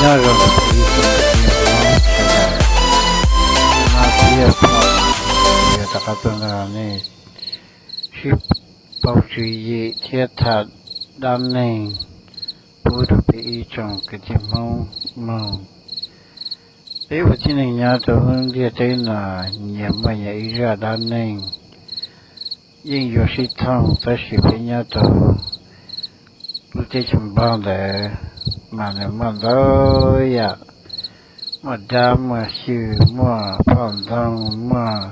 Nyob zoo rau peb ib tsoom kwv tij Hmoob sawv daws, no thiab pom yog rov qab tuaj nrog nej sib paub tswv yim thiab tham dab neeg pub rau peb ib tsoom kwv tij Hmoob mloog. Peb ua tib neeg nyob rau lub ntiaj teb no, nyias muaj nyias ib zaj dab neeg yeej yuav sib thooj, tab sis peb nyob rau lub teb chaws Nplog ntawd mas nws muaj ntau yam, muaj dab muaj xyw, muaj phom ntxoog, muaj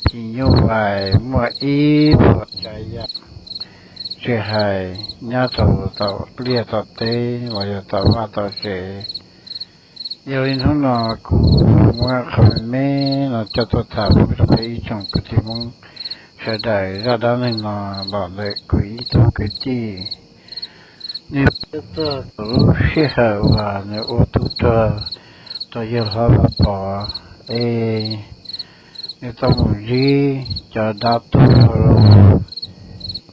phim nyuj vais, muaj ib puas tsav yam, tsis hais nyob rau tom liaj tom teb los yog tom vaj tom tsev. Yog li hnub no kuv muab qhov me me no coj tuaj tham pub rau peb ib tsoom kwv tij Hmoob sawv daws zaj dab neeg no los ntawm kuv ib tug kwv tij. Nws piav txog thaum lub sij hawm uas nws ua tub rog rau yawg hlob Vaj Pov es nws tau mus ntsib cov dab tuag,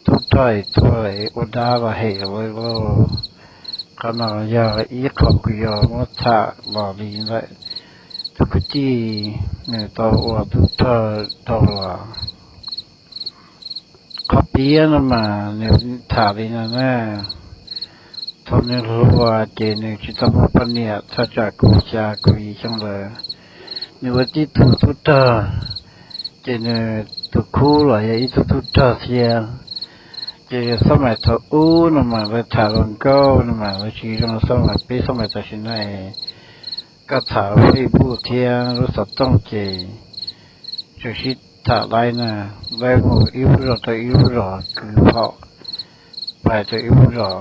tub rog es tuag es ua dab los hem lawv lauj. Qhov no yog ib qho kuv yuav muab tham los li ntawm tus kwv tij nws tau ua tub rog rau los. Qhov piav no mas nws tham li no na, thaum nws hluas ces nws tsis tau muaj poj niam, thaj tsam kaum xya kaum yim xyoo lawm. Nws ua tib tug tub rog, ces nws tus khub los yog ib tug tub rog thiab. Ces xab mais thaum ub no mas lawv tham hluas nkauj no mas lawv tsis zoo xab mais, peb xab mais tam sim no es koj tham Facebook thiab lub xov tooj ces tsuas sib tham laib na, lawv mus ib lub zos rau ib lub zos kwv phom, pais rau ib lub zos,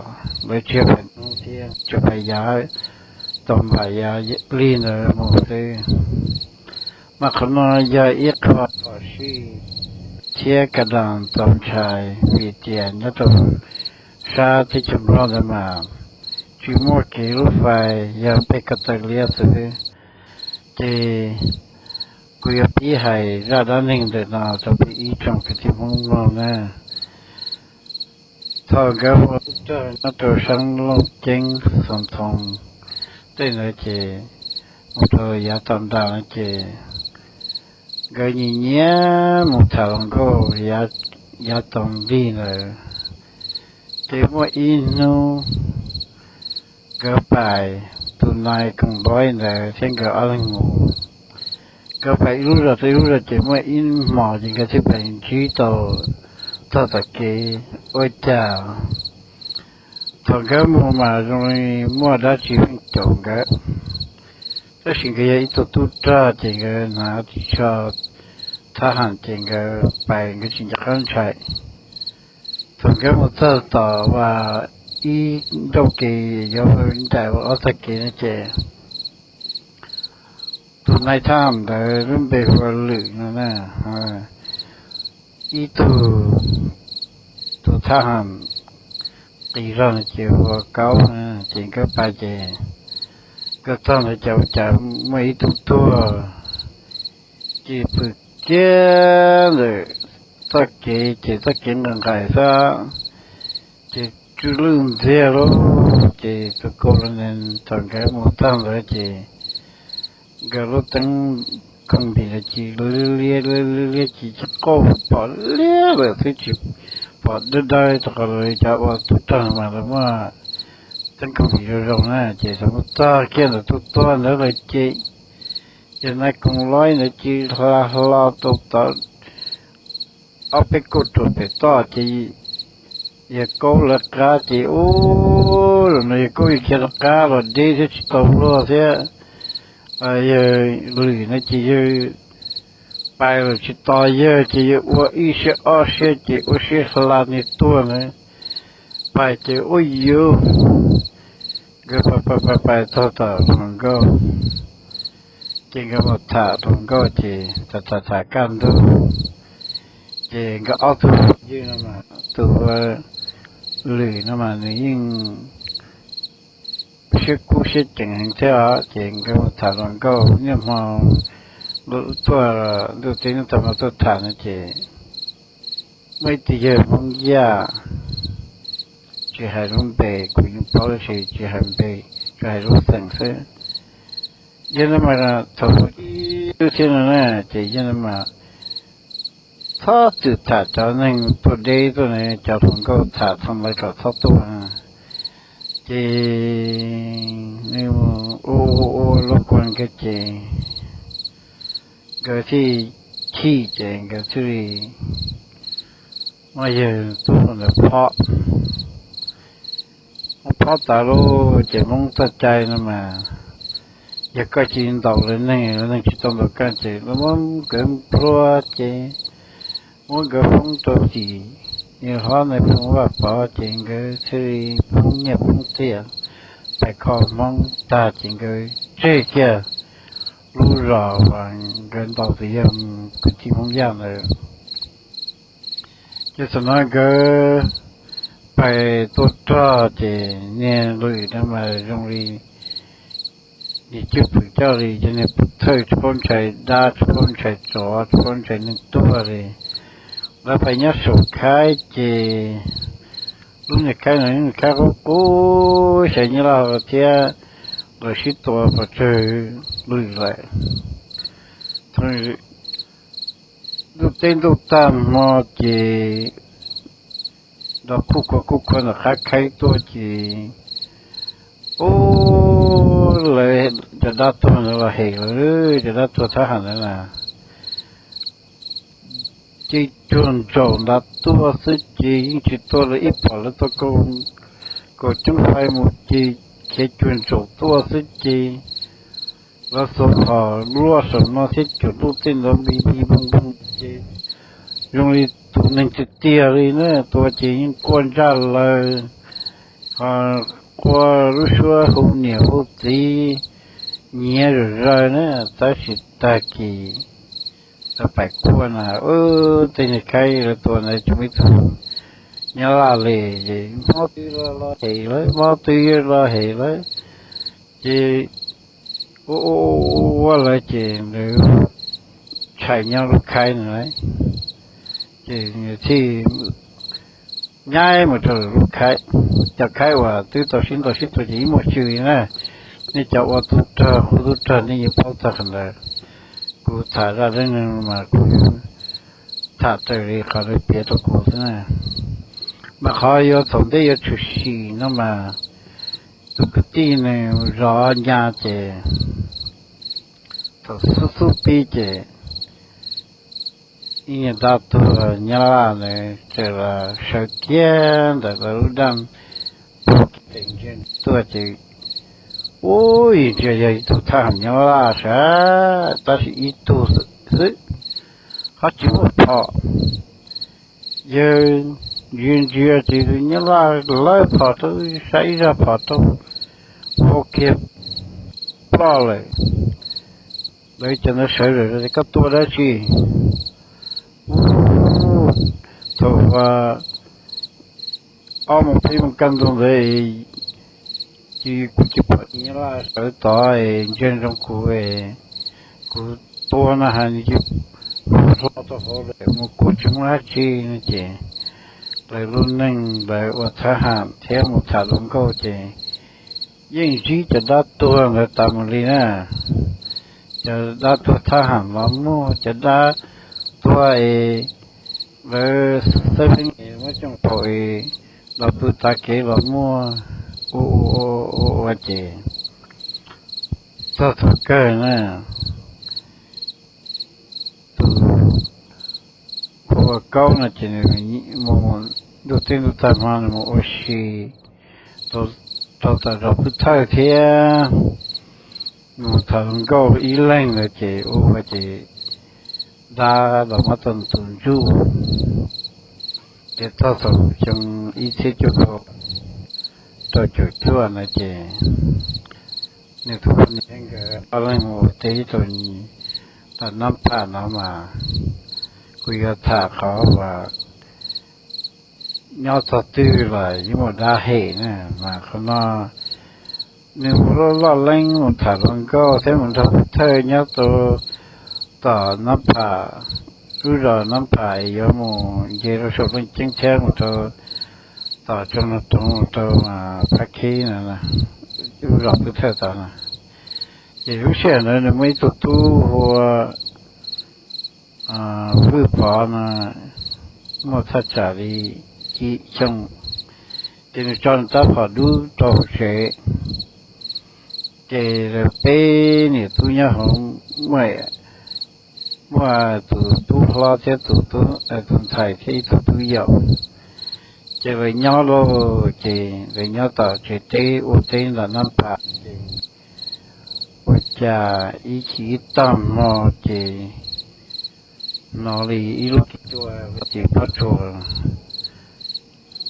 lawv tsis yog pais hnub thiab tsis pais yav, tau npaum yav lig ntawd mus xwb. Mas qhov no yog ib qho phom sij thiab ka daus txaus ntshai vim tias nyob rau sab teb chaws Nplog ntawd mas tsis muaj kev lub fais, yog peb ko taw liab xwb. Ces kuv yuav pib hais zaj dab neeg ntawm no rau peb ib tsoom kwv tij Hmoob mloog na. Thaum nkawd mus ua tub rog nyob rau sab Looj Ceeb Xoo Thoo tej ntawd ces mus rau yav tom ntej no ces nkawd nyiam nyiam mus tham hluas nkauj yav tom ntej ntawd. Ces muaj ib hnub nkawd pais, tus nais koom nplob ntawd thiab nkawd ob leeg mus. Nkawd pais ib lub zos rau ib lub zos ces muaj ib hmos ces nkawd thiaj pais ntsib tau txog tom kev. Ua cas thaum nkawd mus mas zoo li muaj dab tsi pheej caum nkawd, tab sis nkawd yog ib tug tub rog ces nkawd hnav ris tsho thab ham ces nkawd pais nkawd tsis nco qab ntshai. Thaum nkawd mus txog tom uas ib nrauj kev yuav ncaim ua ob txoj kev no ces tus nais thab ham ntawd lub npe hu ua Lwm no na, ib tug, tus thab ham qis zog no ces hu ua Kaub na. Ces nkawd pais ces nkawd txog ntawd ces ua cas muaj ib tug tuag ces pw kiag ntawm txoj kev, ces txoj kev nqaim nqaim xwb ces tsw lwj ntxiag lauj. Ces tus kaus los ne, thaum nkawd mus txog ntawd ces nkawd lub teeb khoom npis ntawd ces liab liab liab liab ces tsis qauj, pom liab lawm xwb tsis pom dawb dawb, rau qhov lawv cov ua tub rog mas lawv muaj teeb khoom npis zoo zoo na. Ces thaum mus txog kiag ntawd tus tuag ntawd lawm ces yawg nais koom nplob ntawd ces hla hlo tau tod ob peb kauj ruam pem toj ces yawg Kaub lawv qab ces ub, zaum no yawg Kaub khiav rov qab los deb thiab tsis tau luag thiab. Yawg Lwm no ces yawg pais los tsis tos yawg ces yawg ua ib siab ob siab ces ua siab hla niag tuag ntawd. Pais ces ua yus, nkawd pais pais pais txog tom hluas nkauj, ces nkawd mus tham hluas nkauj ces tham tham tham kaj ntug, ces nkawd ob tug phooj ywg no mas tus Lwm no mas nws yeej siab kub siab ceev heev thiab os. Ces nkawd mus tham hluas nkauj niaj hmo tuaj ntuj teb ntuj tag mas tuaj tham no ces muaj ib tug yawg Hmoob Yaj, tsis hais lub npe kuv yeej paub tab sis tsis hais npe, kawg hais lub xeem xwb. Yog no mas thaum ib lub thiab no na, ces yog no mas txhob txwm tham cov neeg tuaj deb tuaj ne, cov hluas nkauj tham txog ntawd kom txhob tuaj. Ces nws ua ua ua lub kua nkawd ces nkawd thiaj chim ces nkawd thiaj li muab yawg tub hluas ntawd phob. Muab phob tas lawm ces Hmoob txoj cai no mas, yog koj cia li ntaus lawv neeg, lawv neeg tsis tau ntaus koj ces lawv muab nkawd nplua ces muab nkawd foob rau tim niag hlob Nais Phoo Vaj Pov ces nkawd thiaj li poob nyiaj poob txiaj, pais kho Hmoob tag ces nkawd tseg kiag lub zos uas nkawd ntaus tus yawg kwv tij Hmoob Yaj ntawd. Ces thaum no nkawd pais tua rog ces niag Lwm no mas zoo li niag cwj pwm coj li cov niag pov thawj tsis paub ntshai dab tsis paub ntshai tsov tsis paub ntshai neeg tuag li. Lawv pais nyob saum khaib ces lub niag khaib no yog khaib qub qub xyov nyab laj thiab, lawv sib tua pov tsawg Lwm lawm. Ntuj teb ntuj tag hmo ces nrov kuj kua kuj kua ntawm qab khaib tuaj ces, ub, lawv cov dab tuag ntawd los hem lawm, cov dab tuag thab ham ntawd na. Ces cuag ntsaum ntav tuaj xwb ces yeej tsis tuaj li, ib pom lawv tau kaum coob fais mus ces khiav cuag ntsaum tuaj xwb ces lawv xuas phom luaj saum no thiab cuag ntuj tej ntawd npis npis npoog npoog ces zoo li tus neeg tiag tiag li na, tua ces yeej quaj ntsaj lawv, ho quaj lub suab hu niam hu txiv nyiav zom zaws na, tab sis tag kis lawv pais quaj na, ub, tej niag khaib lawv tua ntawd tsuas muaj ib tug nyab laj li, mob twg los los hem lawv, mob twg los hem lawv. Ces ua ua ua lawv ces lawv tshais nyob lub khaib no lawm, ces nws thiaj nyaib mus rau lub khaib, cov khaib uas twb tau sib ntaus sib tua ces yeej muaj tswv li na. Nej cov ua tub rog hu tub rog nej yeej paub txog qhov ntawd. Kuv tham zaj dab neeg mas kuv tham raws li qhov lawv piav rau kuv xwb na. Mas qhov yuav thaum ntej yuav tshwm sim no mas tus kwv tij nws zov nyab ces thaum xub xub pib ces ib niag dab tuag nyab laj ntawd txawm los sawv kiag ntawm lawv lub daj pug kiag pem ntsia tuaj ces, ub, ntsia yog ib tug thab ham nyab laj sav, tab sis ib tug xwb, qhov tsis muaj phom. Yawg ntsia ntsia ces nyab laj lawb phom rau, saib ib zaj phom rau, vau kiag ploj lawm. Lawv cov ntawd sawv daws tias koj tua dab tsi? Ub, thaum ob moos peb moos kaj ntug ntawd ces kuv cia pom nyab laj sawv tod ntsia ntsoov kuv, kuv tua no ha nws cia li hlo rau hauv lawm mus kuj tsis muaj dab tsi no ces lawv lub neej lawv ua thab ham thiab mus tham hluas nkauj ces yeej ntsib cov dab tuag ntawd tas mus li na. Cov dab tuag thab ham los muaj, cov dab tuag es lawv xeeb leej es muab cooj phaum es los pw tav kev los muaj, ua ua ua ces txog thaum kawg na, tus hu ua Kaub no ces nws mus ntuj teb ntuj tag hmo nws mus ua si rau tom zos Pub Thawj thiab mus tham hluas nkauj ib leeg ntawd ces ua ua ces dab los muab tau tus ntsuj. Ces txog thaum xyoo ib txhiab cuaj pua rau caum cuaj ntawd ces nws tus poj niam nkawd ob leeg mus ua teb rau tom Nab Pham no mas kuv yuav tham qhov uas nyob txog twg los yeej muaj dab hem na. Mas qhov no nws mus loj loj leeb mus tham hluas nkauj thiab mus nrog Pub Thawj nyob rau tom Nab Pham, lub zos Nab Pham yuav mus nce rau saum Looj Ceeb thiab mus rau tom Tsoom Nraug Toov mus rau Phab Khib no. lub zos Pub Thawj tod no. Ces lub sij hawm ntawd nws muaj ib tug tub hu ua Vwj Pov no, muaj thaj tsam li yim xyoo, ces nws tso nws rab phom dub rau hauv tsev. Ces lawv peb niam tub nyob hauv, muaj, muaj tus tub hlob thiab tus tub, tus ntxhais thiab ib tug tub yau. Ces lawv nyob lauj, ces lawv nyob tom tsev teb ua teb ntawm Nab Pas ces ua cas ib chim ib tag hmo ces hnov li ib lub kis cua tim pob tsuas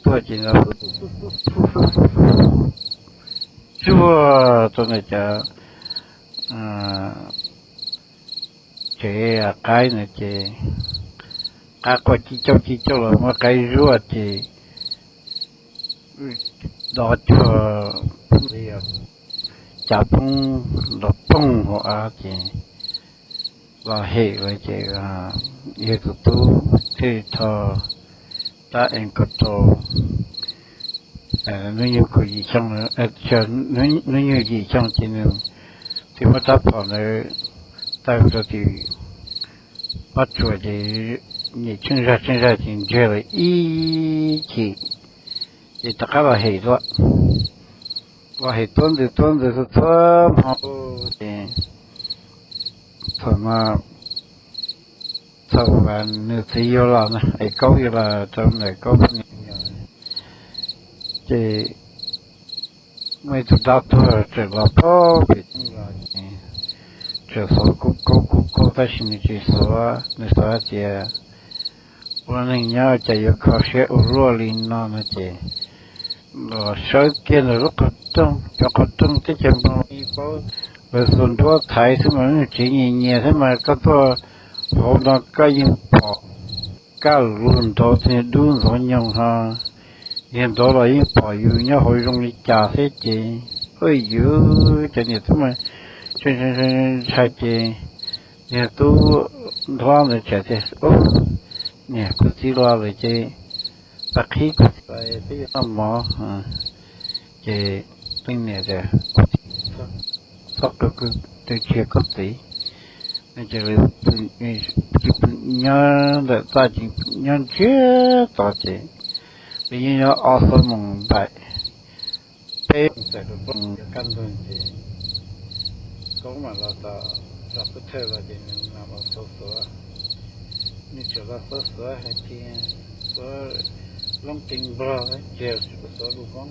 tuaj ces no tsuag rau ntawm cov tsev qaib no ces qaib quaj cib cauj cib cauj los muab qaib zuaj ces dov cuag li cas poob nrov poog hauv av ces los hem lawm ces yog tus tub thiaj rho rab ev kaus rau hnub nyoog yim xyoo, hnub nyoog yim xyoo ces nws thiaj muab rab phom ntawd taw rau tim pob tsuas ces nyem tsheej zag tsheej zag ces ntsiag lawm ib chim ces rov qab los hem dua, los hem tuab ntws tuab ntws txhua txhua hmo ces thaum no thaum nws txiv yuav los no es Kaub yuav los rau ntawm Kaub poj niam ces muaj ib tug dab tuag tseem los pem tseem xuav Kaub Kaub Kaub tab sis nws tsis xuav, nws xuav hais tias ua neeg nyob cas yuav kho siab ua luaj li no no ces los sawv kiag ntawm lub qhov rooj, cov qhov rooj teb chaws Nplog paub, lawv xuas nruab thaiv xwb mas tsev nyias nyias thiab mas koj tuaj hauv no koj yeej pom kaj lug nraud thiab dub ntxhov nyoog ho niag nraud los yeej pom yus nyob hauv zoo li cas thiab ces yuav cov niam tub mas ntshai ces niag tub hlob ntawd txawm tias, Niam, kuv txiv los lawm ces pab qhib kuv txiv los peb yuav noj mov. Ces leej niam tias, Txhob qw, kuv twb tsis yog koj txiv. No ces lawv cia li pw nyob ntawm txaj ces nyob ntsiag to ces lawv nyob nyob ob xuab moos npaim, peb txawm rau plooj yuav kaj ntug ces Kaub mam los tom zos Pub Thawj los ces nws mam los xuav xuav, nws txawm los xuav xuav hais tias xuav loob qee Nplog, tsis yog xuav lus Hmoob,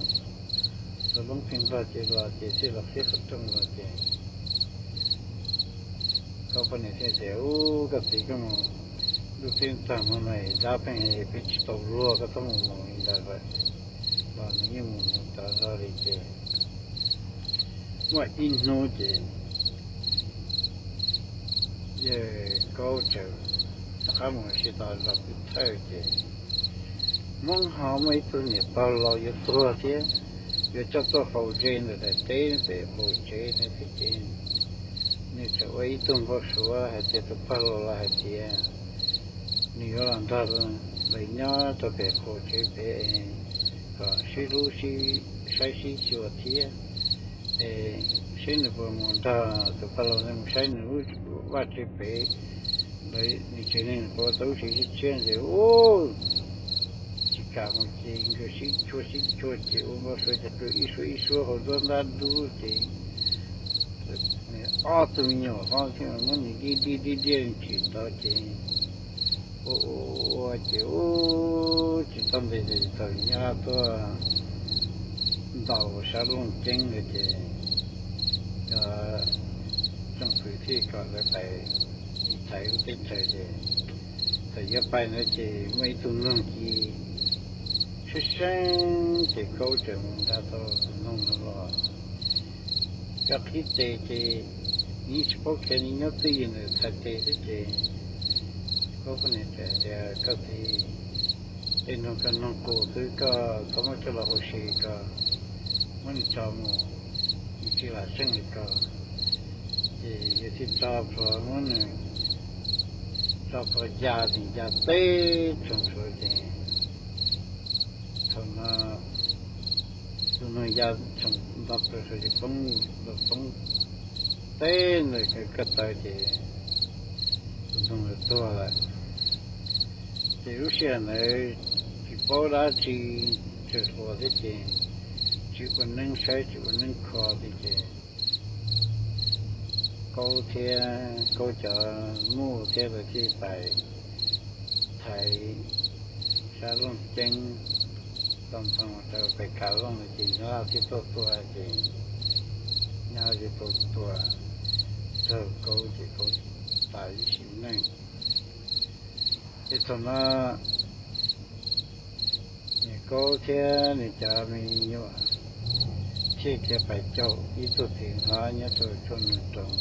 xuav loob qee Nplog ces los ces thiaj los qhib qhov rooj los ces Kaub poj niam thiaj tias, Ub, koj txiv, koj mus ntuj teb tag hmo no dab pheej peb tsis tau luag, koj txhob mus mus li ntawd lawm. Los nws yeej mus mus tod zog li ces muaj ib hnub ces yawg Kaub txawm rov qab mus ua si tom zos Pub Thawj ces Hmoob ho muaj ib tug niam pog laus yuav tuag thiab, yuav coj tuaj faus ze ntawm daim teb pem qaum tsev no thiab ces nws txawm ua ib tug npau suav hais tias tus pog laus los hais tias nws yuav los nrog lawv nyob rau pem qaum tsev pem kom sib hlub sib saib sib xyuas thiab es seb nws puas mus nrog tus pog laus ntawd mus saib nws lub vaj tsev pem, lawv nws tsev neeg quav tau lub tsev tshiab tshiab ntawd ub, tsis kam mus ces nkawd sib tshua sib tshua ces ua npau suav ces ib suab ib suab hauv nruab ntab dub ces ob tug me nyuam hlob thiaj muab nws diaj diaj diaj diaj tsis tau ces ua ua ces ub tsis tau ntev ces thaum nyab tuaj ntaus sab looj ceeb ntawd ces cov tsoom fwv thiaj kom lawv pais tiv thaiv lub teb chaws ces thaum yuav pais ntawd ces muaj ib tug noog ci sab seeb ces Kaub txawm mus nrad tau tus noog no los, koj qhib tes ces nws yeej tsis paub khiav, nws nyob twj ywm ntawm txhais tes xwb ces Kaub poj niam txawm tias, Koj txiv, tej noog koj noog qus xwb, koj txhob muab coj los ua si ko, muab nws tso mus, nws tsis lam seej li ko. Ces yawg thiaj tso plhuav muab nws, tso plhuav ya nws ya teb tsoog plhuav ces thaum no Tus noog ya tshee nto plaws saum ces poob, poob teb ntawm ko taw ces tus noog tuag lawm. Ces lub sij hawm ntawd tsis paub dab tsi, tseem hluas thiab ces tsis ua neeb saib tsis ua neeb kho thiab ces Kaub thiab Kaub cov muj thiab lawv thiaj pais thaiv sab Looj Ceeb, tau ntxhoo rau pem Kav Looj no ces Nyab Laj thiaj tuaj tua ces Nyab Laj thiaj tau tua raug Kaub ces Kaub tau ib sim neej. Ces thaum no niam Kaub thiab nws cov me nyuam thiaj khiav pais caum ib tug txiv hlob nyob rau tsoom nroog.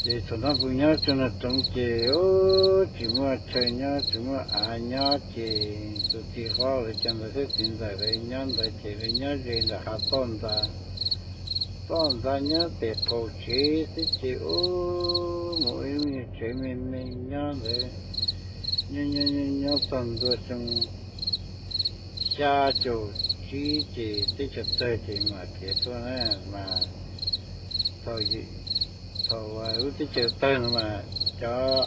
Ces thaum no pw nyob tsoom nroog ces tsis muaj chaw nyob tsis muaj av nyob ces tus txiv hlob lawv cov ntawd thiab txiv ntxawm lawv nyob ntawd ces lawv nyob ze ntawm hav toj ntxas, toj ntxas nyob pem qaum tsev xwb ces ub mus ib lub me nyuag tsev me me nyob ntawd, nyob nyob nyob nyob txog ntua xyoo xya caum tsib ces teb chaws tawg ces mam khiav tuaj na mas thaum, thaum lub teb chaws tawg no mas cov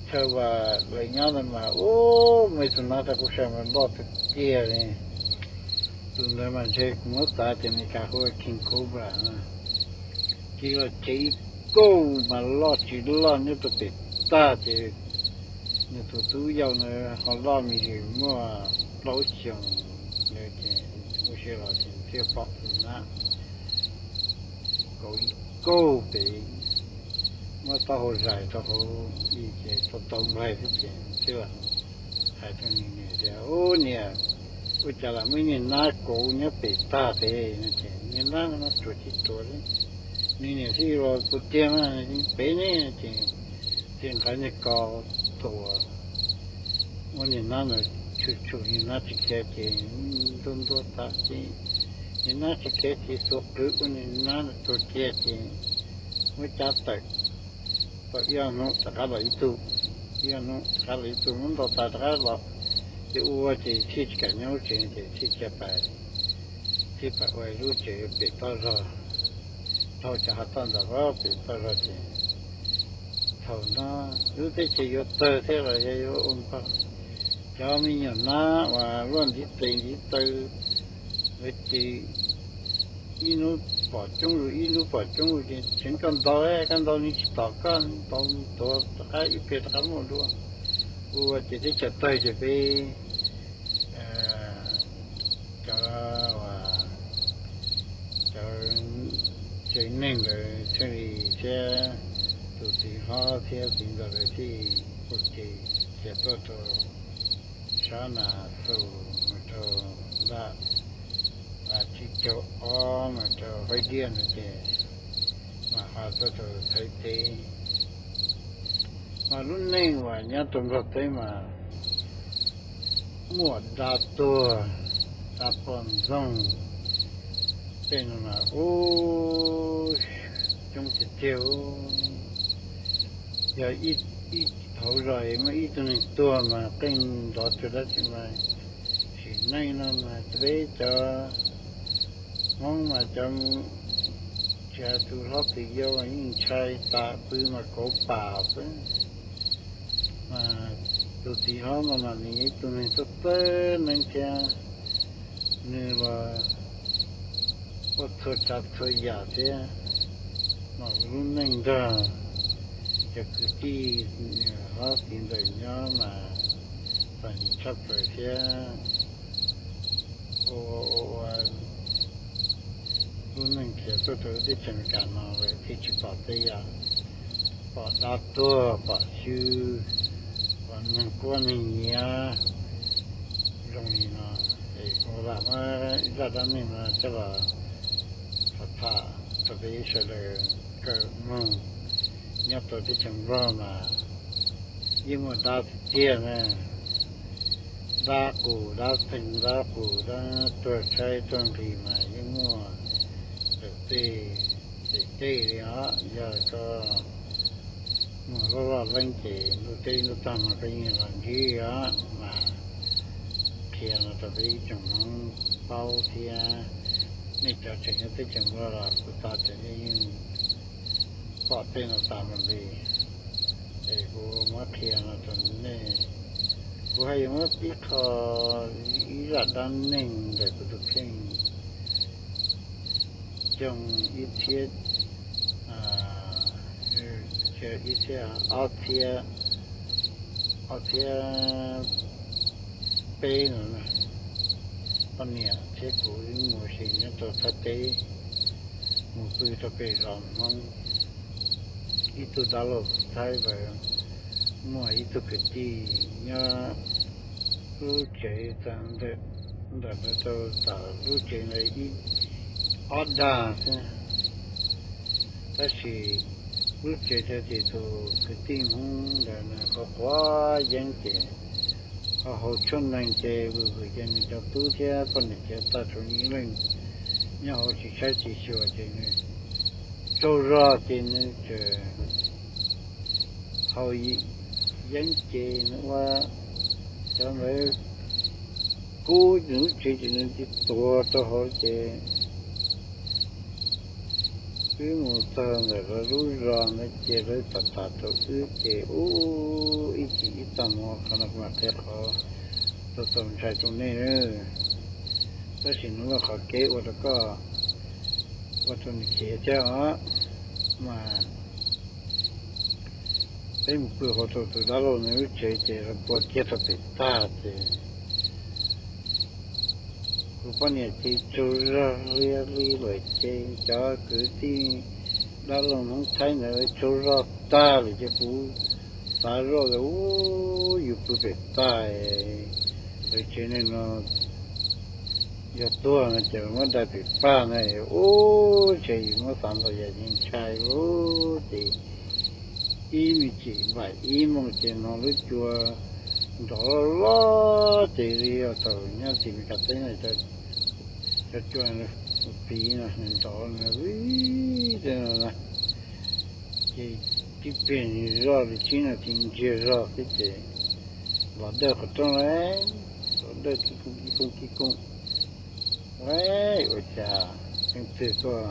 chaw uas lawv nyob ntawd mas ub muaj ib tug nab rau kuv saib mas loj tiag tiag li. Tus ntawd mas ntshe kuv muab xav tias Meskas hu ua King Cobra na. Ces los chev ib kauj mas loj tsis loj nyob rau pem tag ces nws tus tub yau ntawd ho loj me ntsis muaj plaub xyoos ntawd ces ua si los ces thiaj pom tus nab kauv ib kauj pem, muab taub hau zais rau hauv ces tau tau nplaig xwb ces thiaj hais rau nws niam tias, Ub niam, ua cas lam muaj ib niag nab kauv nyob pem tag pem no ces niag nab no mas ruam tsis ruam li. Nws niam thiaj los, Puas tiag mas pem ne? Ces thiaj nqa niag ko tuam, muab niag nab ntawd tshum tshum niag nab tsis khiav ces ntuag ntuag tas ces niag nab tsis khiav ces xuas qwv ua niag nab ntawd tuag kiag ces muab cab tawm tau ib ob hnub rov qab los ib tug, ib ob hnub rov qab los ib tug, muab ntaus tas rov qab los. Ces ua ua ces thiaj tsis kam nyob lub tsev ces thiaj khiav pais, thiaj pais ua lub tsev pem toj zog, dhau cov hav toj ntawd pem toj zog ces thaum no lub teb chaws yuav tawg thiab los yog yuav ua npaug, cov me nyuam nab uas luaj ntiv tes ntiv taw lawv ces ib hnub pom coob zus ib hnub pom coob zus ces tseev koj ntaus, koj ntaus nws tsis tom koj, ntaus tuav rov qab ib pliag rov qab muaj dua. Ua ces teb chaws tawg ces peb cov, cov tsev neeg ntawd thiaj li thiab tus txiv hlob thiab txiv ntxawm lawv thiaj ua ke khiav tuaj rau sab Nas Xus mus rau nram tsib caug ob mus rau Faib Diaj no ces mam ho tuaj rau Thaib teb. Mas lub neej uas nyob rau Nplog teb mas muaj dab tuag, dab poj ntxoog, tej no mas ub coob tiag tiag. Yog ib hauv zos muaj ib tug neeg tuag mas qeej nrov tsuag dab tsi mas sim neej no mas peb cov Hmoob mas cov tsis hais tus hlob tus yau mas yeej ntshai tas, pw mas kauv pam xwb. Mas tus txiv hlob no mas nws yog ib tug neeg txawj txawj neeb thiab nws los ua txhua tsav txhua yam thiab, mas lub neej nrog cov kwv tij hlob txiv ntxawm nyob mas txom nyem tshaj plaws thiab. Ua ua ua lub neej khiav tuaj rau lub teb chaws Amelikas no lawm thiaj tsis pom tej yam, pom dab tuag, pom xyw, pom neeg quaj neeg nyiav zoo li no. Es kuv lam muab zaj dab neeg no coj los tham tham rau peb sawv daws kawm mloog. Nyob rau teb chaws Nplog mas yeej muaj dab tiag tiag na. Dab qus dab pheej, dab qus dab tuag tshaib tuag nqhis mas yeej muaj tawm tej, tej tej li os. Yog koj muag loj loj leeb ces ntuj teb ntuj tog mas koj yeej los ntsib os mas. qhia no rau peb ib tsoom Hmoob paub thiab. Nej cov tseem nyob teb chaws Nplog los kuv xav tias nej yeej pom tej no tas mus li, es kuv muab qhia no rau nej. Kuv hais yuav muab ib qho, ib zaj dab neeg ntawm kuv tus kheej xyoo ib txhiab, ib txhiab, ob txhiab, ob txhiab peb no. Poj niam thiab kuv wb mus ua si nyob rau Thaib teb, mus pw rau pem zos Hmoob. Ib tug dab laug Thaib ntawd muaj ib tug kwv tij nyob lub tsev ntawm, ntawm ntawd rau tom lub tsev ntawd ib ob dag xwb. Tab sis lub tsev ntawd ces tus kwv tij Hmoob ntawd nws quav quav yeeb ces ho haus tshuaj nees ces vwm vwm ces nws cov tub thiab poj niam ces tag tsuas nws ib leeg nyob hauv tsis saib tsis xyuas ces nws tsaug zog ces nws tseem haus yeeb ces nws ua cov ntawd kub nws lub tsev ces nws cia li tuag rau hauv ces wb mus txog ntawm lawv lub zos ntawd ces lawv tham tham rau wb ces ub, ib chim ib tag hmo qhov no kuv mam qhia qhov txaus txaus ntshai rau nej. Tab sis nws muaj qhov kev ua rau koj, ua rau nws khiav thiab os. Mas peb mus pw hauv rau tus dab laug ntawd lub tsev ces lawv pua kiag rau pem tag ces kuv poj niam ces tsaug zog hlo li lawm ces cov kwv tij dab laug Hmoob Thaib ntawd tsaug zog tag lawm ces kuv xav zoj tias ub, yus pw pem tag, lawv tsev neeg no yog tuag no ces muab dai pem tag na, ub, ntshe yus muab xav ntaus yam ntshai ub ces ib me chim npaum ib moos ces hnov lub cua nrov loj loj ces li thaum nyob tim Meskas teb no cov cua piv no nrov vij no na. Ces tib pliag zoj li tsib nas this ntsiag zog xwb ces los dawj qhov rooj lawm, los dawj kib kooj kib kooj kib kooj. Ua, ua cas leej twg tuaj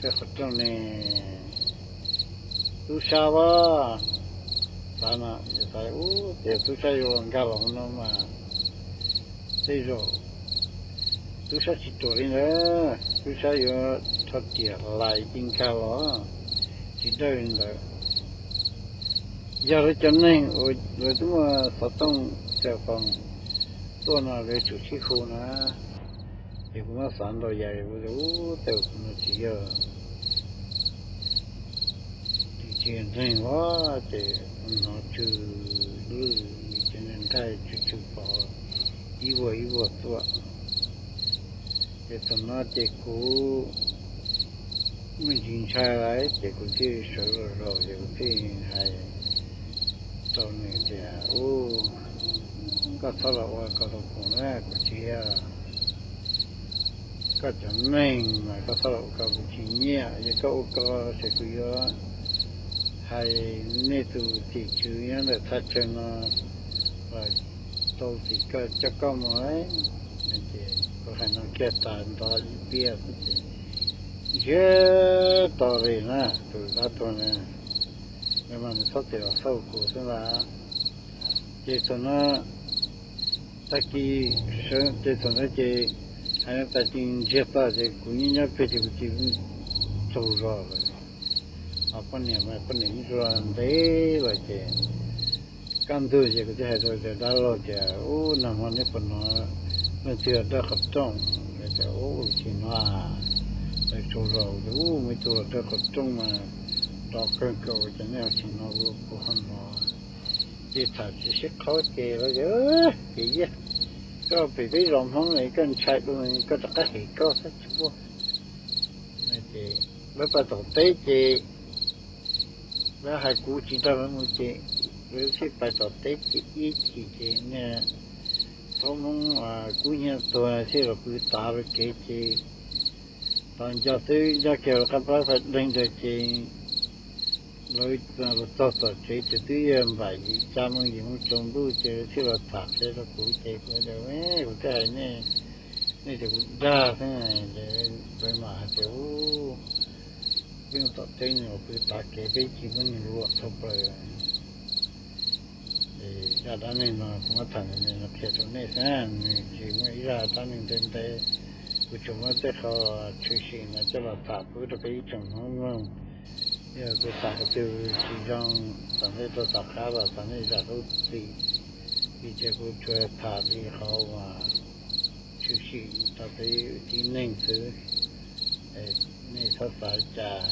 dawj qhov rooj ne? Tub sab as. Xav no, xav ub, ces tub sab yuav los nkag los no mas tej zaum tub sab tsis ruam li ntawd, tub sab yuav rho riam hlais ci nkag los, tsis dawj li ntawd. Yog lawv cov neeg uas lawv twb muaj xov tooj cell phone tuaj no lawv tsum sib hu na. Ces kuv muab xav ntau yam, kuv tias ub, tej zaum kuv no tsis yog, tsis yog neeg los ces hnov tsw lwj ces nqaij tsw tsw pov ib vuag ib vuag tuaj. Ces thaum no ces kuv me ntsis ntshai lawm ces kuv thiaj sawv los zaum ces kuv thiaj hais rau nws tias, ub, koj txhob los ua ko rau kuv na, kuv tsis yog koj cov neeg mas koj txhob los ua ko, kuv tsis nyiam. Yog koj ua ko ces kuv yuav hais nej tus tim tswv nyob ntawm thaj chaw no los tau txim koj coj koj mus. Ces kuv hais no kiag tas nrov ib pliag xwb ces ntsiag to li na, tus dab tuag na, nws mas nws txhob txwm los xauj kuv xwb ntag. Ces thaum no tag kis, ces thaum ntawd ces hais no tas ces ntsiag to ces kuv nyob nyob pem ces kuv cia li tsaug zog lawm. Ho poj niam mas poj niam yeej tsaug ntev lawm ces kaj ntug ces kuv thiaj hais rau cov dab laug tias, ub, nag hmo neb puas hnov leej twg dawj qhov rooj? Lawv tias, ub, tsis hnov, lawv tsaug zog. Ub, muaj ib tug los dawj qhov rooj mas nrov kawg nkaus ces nej ho tsis hnov, kuv ho hnov. Ces tham tsis sib qhaub ces lawv tias, Piv Yaj, koj pem peb zos Hmoob ne, koj ntshai dua, koj rov qab hem koj xwb tsis muaj. Ces lawv pais tom teb ces lawv hais kuv tsis nrog lawv mus ces lawv thiaj pais tom teb ces ib chim ces niag thaub Hmoob kub hnyiab tuag thiaj los pw tav lawv kev ces tos nco xwb nco kiag lawv qab plab fais deeg ntawd ces Lawv los txog tom tsev ces twb yog npaum li xya moo yim moo tsaus ntuj ces thiaj los tham qhia rau kuv ces kuv tias, kuv thiaj hais nej, nej tias kuv dag xwb ces lawv mam hais tias, u, peb mus tom teb nws los pw tav kev peb cia muab nws luam dhau plaws. Ces zaj dab neeg no kuv muab tham me me no qhia rau nej xwb, nws tsis muaj ib zaj dab neeg ntev ntev. Kuv tsuas muab tej qho tshwm sim no coj los tham pub rau peb ib tsoom Hmoob mloog. Yog kuv tham qhov twg tsis zoo, thov nej rau tom qab los thov nej zam lub txim, vim tias kuv tsuas tham li qhov uas tshwm sim rau peb tib neeg xwb. Nej txhob xav cas.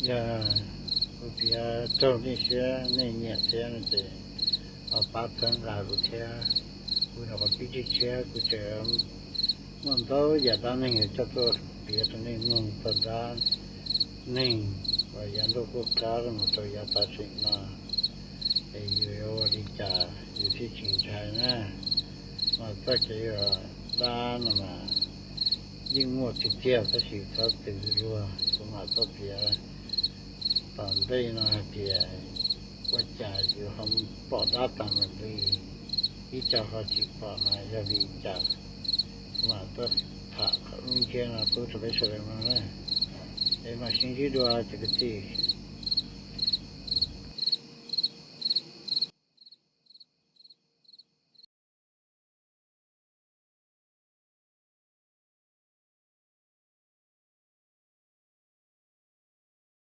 Yog kuv piav raug nej siab nej nyiam thiab no ces ho pab txhawb nqa kuv thiab. Kuv nyuam qhuav pib tshiab tshiab, kuv tseem muaj ntau yam dab neeg coj tuaj piav rau nej mloog txog dab neeg uas yav ntuj qub qab los mus rau yav tam sim no, es yus yuav ua li cas yus thiaj tsis ntshai na. Mas txoj kev uas dab no mas yeej muaj tiag tiag tab sis txhob txwv luag, kuv mam tuaj piav tom ntej no hais tias ua cas yus ho pom dab tag mam li, ib co ho tsis pom mas yog vim li cas. Kuv mam tuaj tham qhov lub ntsiab no pub rau peb sawv daws mloog na. Es mam sib ntsib dua cov kwv tij.